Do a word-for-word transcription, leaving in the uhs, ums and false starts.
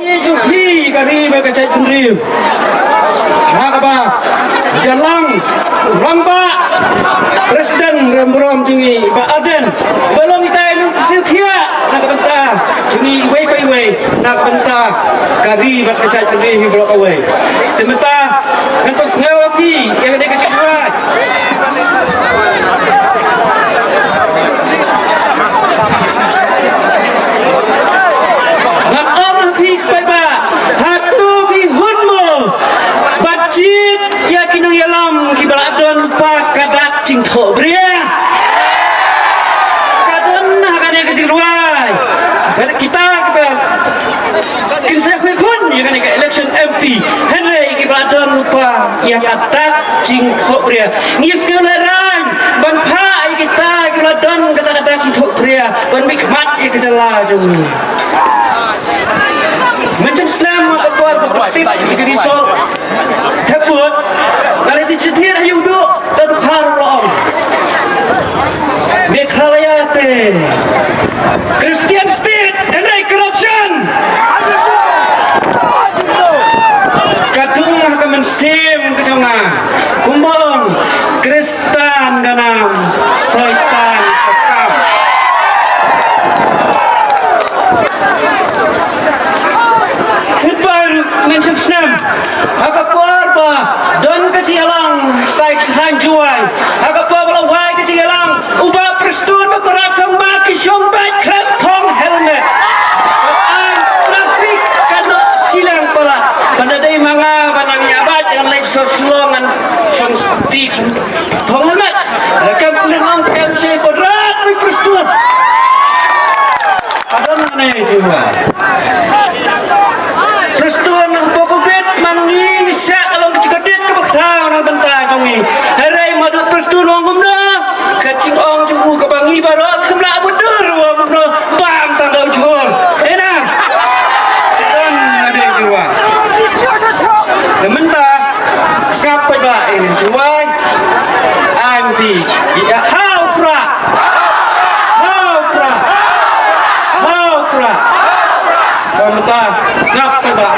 Jong phi ka ri bad ka jaitbynriew. Ha kaba ïalang rangbah president rem burom jong ngi Bah Ardent. Ba long itai nong ksiew thiah na ka bynta jong ngi iwei pa iwei na ka bynta ka ri bad ka jaitbynriew hi baroh kawei. Te mynta ngan pynsngew ïa phi ïa kane ka jingrwai. Ngan ong ha phi paidbah, hato phi hun mo ban jied ïa ki nongïalam kiba la don lypa ka dak jingthohbria? Ka don ha kane ka jingrwai. Bad kita kiba kin sa khuid khun ïa kane ka election M P, hynrei kiba la don lypa ïa ka dak jingthohbria. Ngi sngew lehraiñ ban phah ïa kita kiba la don kata ka dak jingthohbria ban mihkhmat ïa ka jylla jong ngi. Mynshem snem ha ka por ba pynbit ïa ka result, thep vote, nga la ïa thied ha ïa u duh, ta dkhar u la ong, Meghalaya te Christian state, hynrei corruption. Ka dung ha ka mynsiem ka jong nga, kumba ong, Khristan ka nam, Soitan ka kam. Hynrei mynshem snem, ha ka por ba don ka jingïalang sha ka thaiñ Jowai, ha ka por ba la wai ka jingïalang, u Bah Prestone Bakhuid Sangma ki shong beit khlem phong helmet. Ka aiñ traffic ka noh shiliang palat. Ban da dei ma nga ban nang ïa beit, ngan leit sha Shillong, ngan shong scooty khlem phong helmet. La kem pule nong kem shi ko drat mi Prestone. Ka don hangne Jowai. Prestone, nang pok u bit ma ngi, ngi shah ka long ka jingkordit kaba khraw na bynta jong ngi. Hynrei ma u Prestone u ong kumno, ka jingong jong u kaba ngi baroh kim lah bud dur, u ong kumno, bam tang da u jhur. Ïa nang. Ka don hangne Jowai. Na mynta sngap paidbah, eh, Jowai. Ai mti. Ïa ha u Prah. Ha u Prah. Ha u Prah. Ba mynta sngap paidbah.